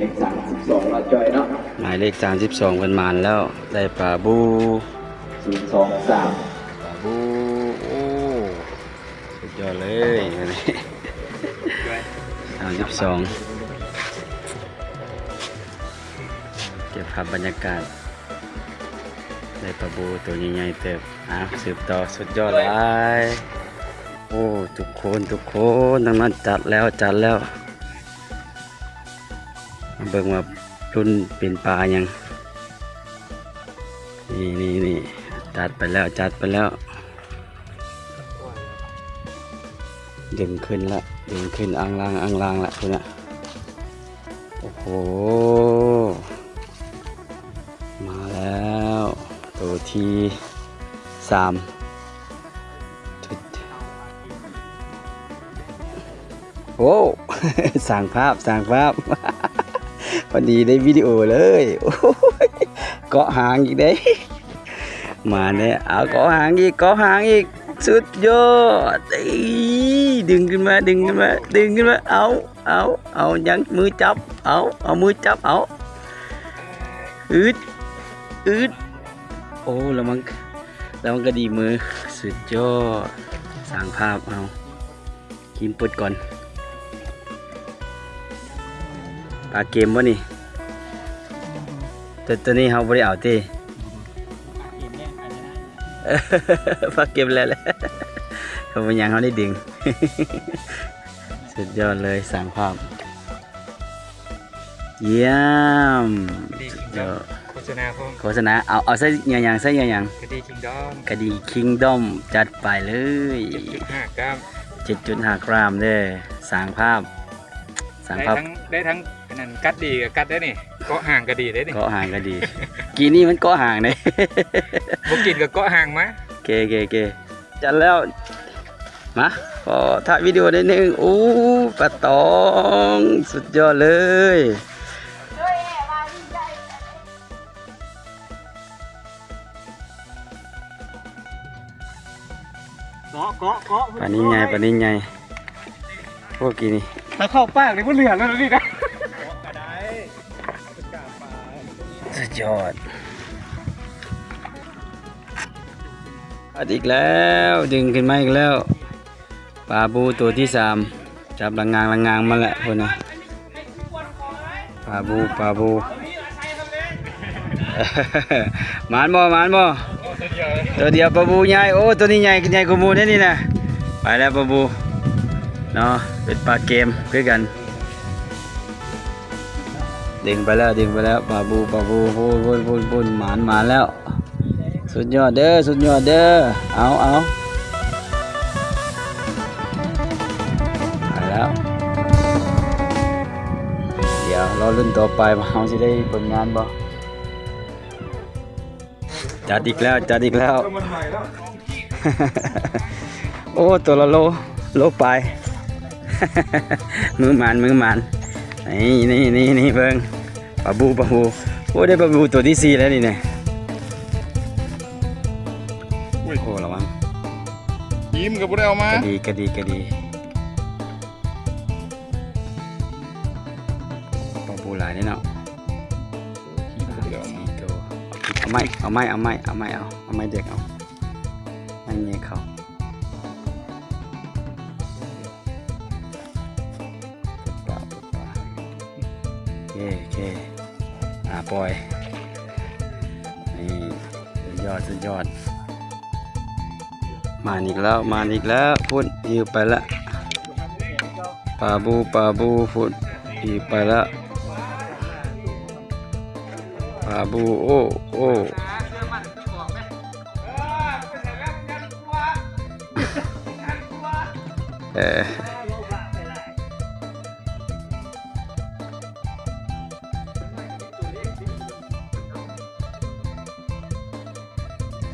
ເລກສາມສິບສອງເນາະ ຈ້ອຍເນາະ ໝາຍເລກສາມສິບສອງເພິ່ນໝານແລ້ວ ໄດ້ປາບູ ສູນສອງສາມ ປາບູ. ໂອ້ ສຸດຍອດເລີຍ ສາມສິບສອງ ເກັບພາບບັນຍາກາດ ໄດ້ປາບູໂຕໃຫຍ່ໆເຕີບ. ອ່າ ສືບຕໍ່ ສຸດຍອດຫຼາຍ. ໂອ້ ທຸກຄົນ ທຸກຄົນ ທາງນັ້ນຈັດແລ້ວ ຈັດແລ້ວ. ມາເບິ່ງວ່າລຸ້ນເປັນປາຫຍັງ. ນີ້ໆໆ ຈັດໄປແລ້ວ ຈັດໄປແລ້ວ. ດຶງຂຶ້ນລະ ດຶງຂຶ້ນ ອ່າງລ່າງ ອ່າງລ່າງລະ ພຸ້ນນະ. ໂອ້ໂຫ ມາແລ້ວ ໂຕທີສາມ. ໂອ້ ສ້າງພາບ ສ້າງພາບ ພໍດີໄດ້ວິດີໂອເລີຍ. ໂອ້ຍ ເກາະຫາງອີກເດ້ ມາແນ່. ເອົາ ເກາະຫາງອີກ ເກາະຫາງອີກ ສຸດຍອດ. ເອີ ດຶງຂຶ້ນມາ ດຶງຂຶ້ນມາ ດຶງຂຶ້ນມາ. ເອົາ ເອົາ ເອົາ ຍັງມືຈັບ ເອົາ ເອົາມືຈັບ ເອົາ ອືດ ອືດ. ໂອ້ ລະວັງ ລະວັງກະດີມື. ສຸດຍອດ ສ້າງພາບ. ເອົາ ຄຣີມປົດກ່ອນ. ປາເກມບໍ່ນີ້? ໂຕ ໂຕນີ້ເຮົາບໍ່ໄດ້ເອົາຕິ? ປາເກມແລ້ວແຫຼະ ເຮົາບໍ່ຫຍັງ ເຮົາໄດ້ດຶງ. ສຸດຍອດເລີຍ ສ້າງພາບ. ຢ້ຽມ ດີຄິງດອມ ໂຄສະນາພ້ອມ ໂຄສະນາ. ເອົາ ເອົາໃສ່ເຫຍື່ອຫຍັງ ໃສ່ເຫຍື່ອຫຍັງ? ກະດີຄິງດອມ ກະດີຄິງດອມ ຈັດໄປເລີຍ. ເຈັດຈຸດຫ້າກຣາມ ເຈັດຈຸດຫ້າກຣາມເດີ້. ສ້າງພາບ ສ້າງພາບ ໄດ້ທັງ ໄດ້ທັງອັນນັ້ນ ກັດດີກະກັດໄດ້ນີ້ ເກາະຫາງກະດີເດ້ນີ້ ເກາະຫາງກະດີ. ກີ້ນີ້ມັນເກາະຫາງເດ້ ບໍ່ກິນກະເກາະຫາງມາ. ເກ ເກ ເກ. ຈັດແລ້ວ ມາ ຂໍຖ່າຍວິດີໂອໜ້ອຍໜຶ່ງ. ໂອ້ ປາຕອງ ສຸດຍອດເລີຍ. ເກາະ ເກາະ ເກາະ ປານິນໃຫຍ່ ປານິນໃຫຍ່. ພວກກີ້ນີ້ ຖ້າເຂົ້າປາກນີ້ບໍ່ເຫຼືອແລ້ວນີ້ນະ. ສຸດຍອດ. ອັດອີກແລ້ວ ດຶງຂຶ້ນມາອີກແລ້ວ. ປາບູໂຕທີສາມ ຈັບລະງາງລະງາງມາແລ້ວພຸ້ນນະ. ປາບູ ປາບູ ໝານບໍ່ ໝານບໍ່? ໂຕດຽວ ປາບູໃຫຍ່. ໂອ້ ໂຕນີ້ໃຫຍ່ ໃຫຍ່ກວ່າໝູ່ເດ້ນີ້ນະ. ໄປແລ້ວປາບູເນາະ ເປັນປາເກມຄືກັນ. ດຶງໄປແລ້ວ ດຶງໄປແລ້ວ ປາບູ ປາບູ. ພຸ້ນ ພຸ້ນ ພຸ້ນ ໝານ ໝານແລ້ວ. ສຸດຍອດເດີ້ ສຸດຍອດເດີ້. ເອົາ ເອົາ ໄປແລ້ວ. ດຽວລໍລຸ້ນຕໍ່ໄປວ່າເຮົາຊິໄດ້ຜົນງານບໍ່. ຈັດອີກແລ້ວ ຈັດອີກແລ້ວ. ໂອ້ ໂຕລະໂລ ໂລປາຍ. ມືໝານ ມືໝານ. ນີ້ ນີ້ ນີ້ ນີ້ ເບິ່ງ ປາບູ ປາບູ. ໂອ້ ໄດ້ປາບູໂຕທີສີ່ແລ້ວນີ້ນະ. ໂອ້ຍ ໂອ້ ລະວັງ ອີມກະບໍ່ໄດ້ເອົາມາ. ກະດີ ກະດີ ກະດີ. ປາບູຫຼາຍເດ້ເນາະ. ເອົາໄມ້ ເອົາໄມ້ ເອົາໄມ້ ເອົາໄມ້ ເອົາ ເອົາໄມ້ເດັກ ເອົາໄມ້ແຍກເຂົ້າ. ໂອເຄ ໂອເຄ ອ່າ ປ່ອຍ. ນີ້ ສຸດຍອດ ສຸດຍອດ. ມາອີກແລ້ວ ມາອີກແລ້ວ. ພຸ້ນ ອີບໄປລະ ປາບູ ປາບູ. ພຸ້ນ ອີບໄປລະ ປາບູ. ໂອ້ ໂອ້ ເອີ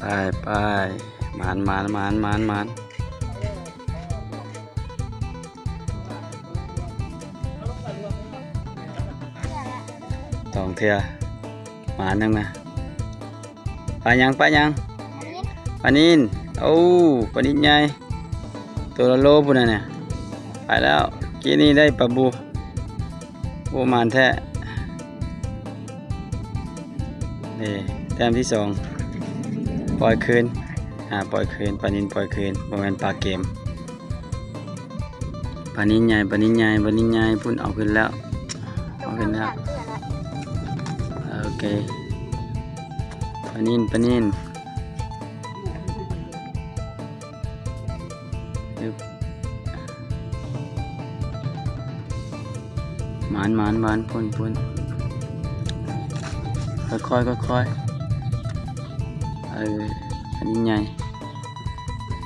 ໄປ ໄປ ໝານ ໝານ ໝານ ໝານ ໝານ. ສອງເທື່ອ ໝານຫຍັງນະ? ປາຫຍັງ ປາຫຍັງ? ປານິນ. ໂອ້ ປານິນໃຫຍ່ ໂຕລະໂລພຸ້ນນະ. ໄປແລ້ວ ກີ້ນີ້ໄດ້ປາບູ. ໂອ້ ໝານແທ້. ເອີ ແຕ້ມທີສອງ ປ່ອຍຄືນ ອ່າ ປ່ອຍຄືນ ປານິນປ່ອຍຄືນ ບໍ່ແມ່ນປາເກມ. ປານິນໃຫຍ່ ປານິນໃຫຍ່ ປານິນໃຫຍ່ ພຸ້ນ ເອົາຂຶ້ນແລ້ວ ເອົາຂຶ້ນແລ້ວ. ໂອເຄ ປານິນ ປານິນ ອຶບ ໝານ ໝານ ໝານ ພຸ້ນ ພຸ້ນ ຄ່ອຍໆ ຄ່ອຍໆ ເອີ ອັນນີ້ໃຫຍ່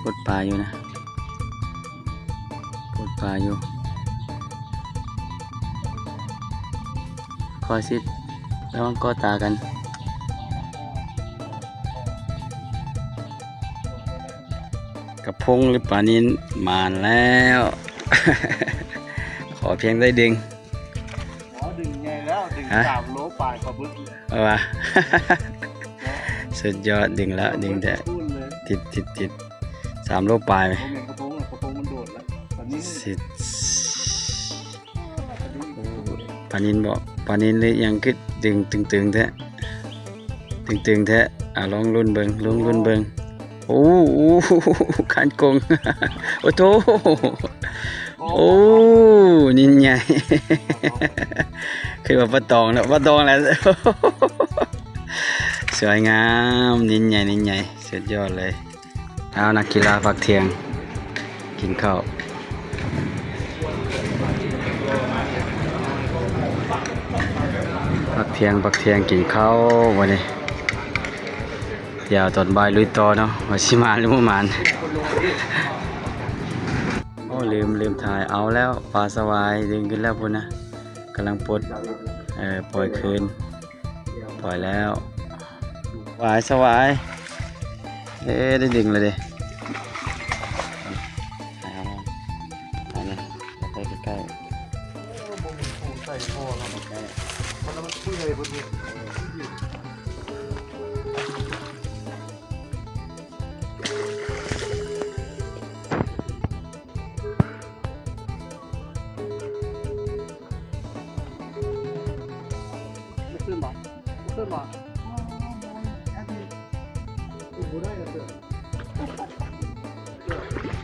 ປົດປາຢູ່ນະ ປົດປາຢູ່ ຄ່ອຍຊິ ລະວັງກໍຕາກັນ. ກະພົງ ຫຼື ປານິນ ໝານແລ້ວ ຂໍພຽງໄດ້ດຶງ. ອໍ ດຶງໃຫຍ່ແລ້ວ ດຶງ ຮະ? ສາມໂລປາຍປາບຶກ ເອີ ວ່າ ສຸດຍອດ ດຶງແລ້ວ ດຶງແທ້ ຕິດ ຕິດ ຕິດ ສາມໂລປາຍ ບໍ່ແມ່ນກະພົງ ກະພົງມັນໂດດແລ້ວ ປານິນ ປານິນບໍ ປານິນ ຫຼື ຫຍັງ ຄືດຶງຕຶງໆແທ້ ຕຶງໆແທ້. ອ່າ ລອງລຸ້ນເບິ່ງ ລອງລຸ້ນເບິ່ງ. ໂອ້ ໂອ້ ຄານກົງ ໂອ້ໂທ ໂອ້ ນິນໃຫຍ່ ຄືວ່າປາຕອງແລ້ວ ປາຕອງແລ້ວ ສວຍງາມ ນິນໃຫຍ່ ນິນໃຫຍ່ ສຸດຍອດເລີຍ. ເອົາ ນັກກິລາພັກທ່ຽງ ກິນເຂົ້າ ພັກທ່ຽງ ພັກທ່ຽງ ກິນເຂົ້າ ບັດນີ້ ດຽວຕອນບ່າຍລຸຍຕໍ່ເນາະ ວ່າຊິມານຫຼືບໍ່ມານ. ໂອ້ ລືມ ລືມຖ່າຍ ເອົາແລ້ວ ປາສະຫວາຍດຶງຂຶ້ນແລ້ວພຸ້ນນະ ກຳລັງປົດ ເອີ ປ່ອຍຄືນ ປ່ອຍແລ້ວ ສະຫວາຍ ສະຫວາຍ ເອີ ໄດ້ດຶງແລ້ວເດ້ ເອົາ ເອົາ ເອົາ ໃກ້ໆ ໃສ່ພໍແລ້ວ ມັນເປື່ອຍເບິດເລີຍ. ບໍ່ຂຶ້ນບໍ່? ບໍ່ຂຶ້ນບໍ່? ບໍ່ໄດ້ລະເສືອ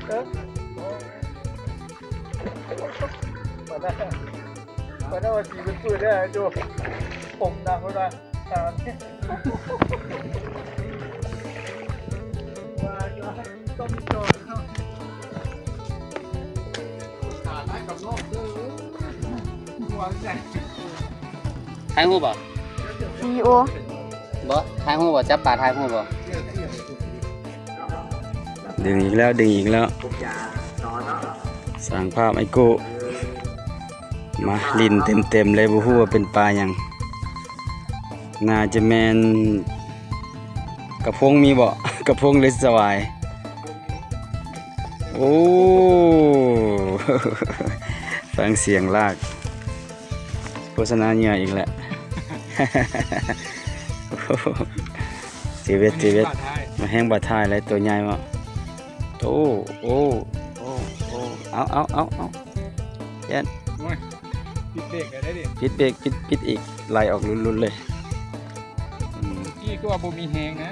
ເອີ ປານນັ້ນ ປານນັ້ນວ່າສີເປັນປືນເດ້ ໂຈ ຜົມໜັກເພິ່ນວ່າ. ຖ່າຍຮູບບໍ່? ວິດີໂອ ບໍ່ ຖ່າຍຮູບບໍ່? ຈັບປາຖ່າຍຮູບບໍ່? ດຶງອີກແລ້ວ ດຶງອີກແລ້ວ ສ້າງພາບໄອໂກ້ ມາ ຫຼິ້ນເຕັມໆເລີຍ ບໍ່ຮູ້ວ່າເປັນປາຫຍັງ ໜ້າຈະແມ່ນກະພົງ ມີບໍ່? ກະພົງ ຫຼື ສະຫວາຍ? ໂອ້ ຟັງສຽງລາກ ໂຄສະນາເຫຍື່ອອີກແລ້ວ ເຈເວັດ ເຈເວັດ ມາແຮງບາດທ້າຍແລ້ວ ໂຕໃຫຍ່ບໍ່? ໂອ້ ໂອ້ ໂອ້ ໂອ້ ເອົາ ເອົາ ເອົາ ເອົາ ຢ້ານ ໂອ້ຍ ຜິດເບຣກແລ້ວເດ້ ຜິດເບຣກ ຜິດ ຜິດອີກ ໄຫຼອອກລຸ້ນໆເລີຍ ອືມ ກີ້ຄືວ່າບໍ່ມີແຮງນະ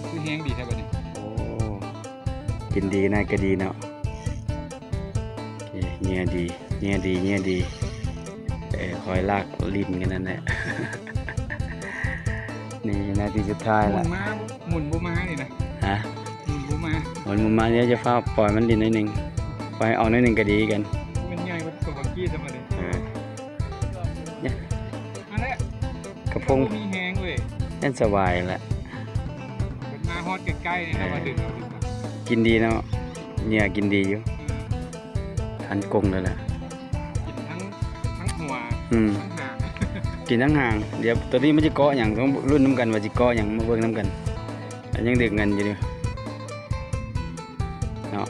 ຄືແຮງດີແທ້ບັດນີ້ ໂອ້ ກິນດີນະ ກະດີເນາະ ໂອເຄ ເຫຍື່ອດີ ເຫຍື່ອດີ ເຫຍື່ອດີ ເອີ ຄອຍລາກຫຼິ້ນກັນນັ້ນແຫຼະ ນີ້ນາທີສຸດທ້າຍລະ ໝູນມາ ໝູນບໍ່ມານີ້ນະ ຮະ ໝູນບໍ່ມາ ໝູນບໍ່ມາ ດຽວຈະຟ້າວປ່ອຍມັນຫຼິ້ນໜ້ອຍໜຶ່ງ ປ່ອຍອອກໜ້ອຍໜຶ່ງກະດີກັນ ມັນໃຫຍ່ກວ່າຕົວບັກກີ້ຊະບັດນີ້ ເອີ ມາແລ້ວ ກະພົງ ບໍ່ມີແຮງເວີຍ ແມ່ນສະຫວາຍແຫຼະ ເພິ່ນມາຮອດໃກ້ໆນີ້ລະວ່າດຶງເອົາ ກິນດີເນາະ ເຫຍື່ອກິນດີຢູ່ ອືມ ຄັນກົງເລີຍແຫຼະ ກິນທັງ ທັງຫົວ ອືມ ທັງຫາງ ກິນທັງຫາງ ດຽວໂຕນີ້ມັນຊິເກາະຫຍັງ ຕ້ອງລຸ້ນນຳກັນວ່າຊິເກາະຫຍັງ ມາເບິ່ງນຳກັນ ຍັງດຶງກັນຢູ່ເນາະ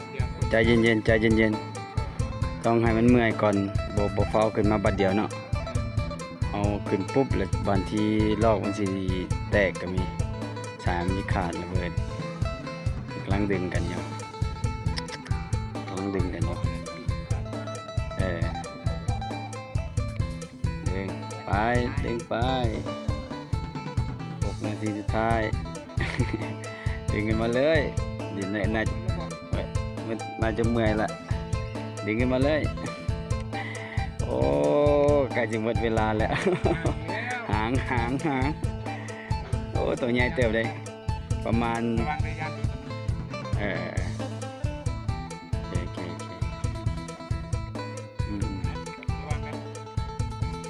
ໃຈເຢັນໆ ໃຈເຢັນໆ ຕ້ອງໃຫ້ມັນເມື່ອຍກ່ອນ ບໍ່ ບໍ່ຟ້າວຂຶ້ນມາບາດດຽວເນາະ ເອົາຂຶ້ນປຸບແລ້ວບາງທີລອກມັນຊິແຕກກະມີ ສາຍມັນຊິຂາດລະເບີດ ກຳລັງດຶງກັນຢູ່ ກຳລັງດຶງກັນຢູ່ ເອີ ດຶງໄປ ດຶງໄປ. ທີສຸດທ້າຍ ດຶງຂຶ້ນມາເລີຍ ດິນໜ້າ ໜ້າ ໜ້າຈະເມື່ອຍລະ ດຶງຂຶ້ນມາເລີຍ. ໂອ້ ໃກ້ຊິໝົດເວລາແລ້ວ ຫາງ ຫາງ ຫາງ. ໂອ້ ໂຕໃຫຍ່ເຕີບເດ້ ປະມານ ເອີ ໂອເຄ ໂອເຄ ໂອເຄ ອືມ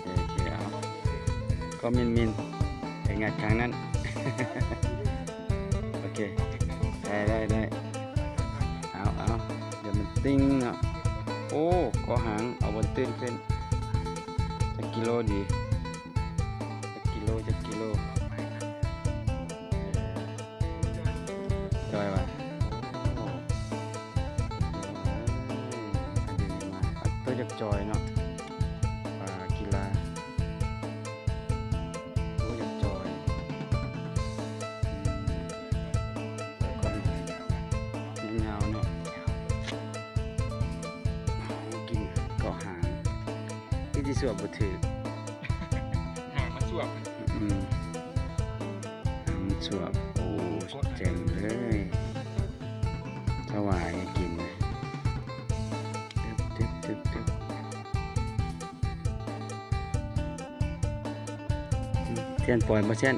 ໂອເຄ ເອົາ ກໍມິນໆ ໄປງັດຂ້າງນັ້ນ ໂອເຄ ໄດ້ ໄດ້ ໄດ້ ເອົາ ເອົາ ດຽວມັນຕິ່ງເນາະ. ໂອ້ ກໍຫາງ ເອົາບົນຕື້ນຂຶ້ນ ຈັກກິໂລດີ ຈັກກິໂລ ຈັກກິໂລ ເອີ ຈ່ອຍວ່າ ໂອ້ ໂອ້ ອັນນີ້ມາ ໂຕຢາກຈ່ອຍເນາະ ປາກິລາ ໂອ້ ຢາກຈ່ອຍ ອືມ ຢາວໆ ເນາະ ກິນເກາະຫາງ ຄືຊິສວບບໍ່ຖືກ ຫາງມັນສວບ ອືມ ຫາງມັນສວບ ໂອ້ ແຈ່ມເລີຍ ຖວາຍໃຫ້ກິນ ຕຶບໆໆໆ. ຊຽນປ່ອຍບໍ່ຊຽນ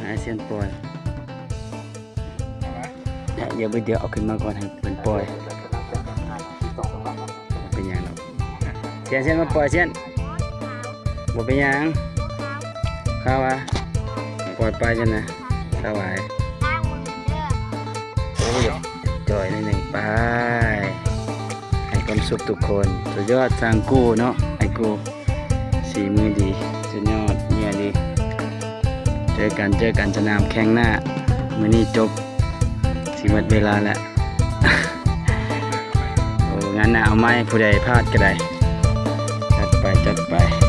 ໃຫ້ຊຽນປ່ອຍ ດຽວ ດຽວເອົາຂຶ້ນມາກ່ອນ ໃຫ້ເພິ່ນປ່ອຍ ບໍ່ເປັນຫຍັງດອກ ຊຽນ ຊຽນມາປ່ອຍຊຽນ ບໍ່ເປັນຫຍັງ ຂ້າວວ່າ ປ່ອຍໄປຊັ້ນນະ ສະບາຍ. ໂອ້ ຢາກຈ່ອຍໜ້ອຍໜຶ່ງ ໄປ ໃຫ້ຄວາມສຸກທຸກຄົນ ສຸດຍອດ ຊ່າງກູເນາະ ອ້າຍກູ ສີມືດີ ສຸດຍອດ ເໝື່ອຍດີ ເຈີກັນ ເຈີກັນສະໜາມແຂ່ງໜ້າ ມື້ນີ້ຈົບ ຊິໝົດເວລາແລ້ວ ໂອ້ ງານໜ້າເອົາໃໝ່ ຜູ້ໃດພາດກໍໄດ້ ຈັດໄປ ຈັດໄປ.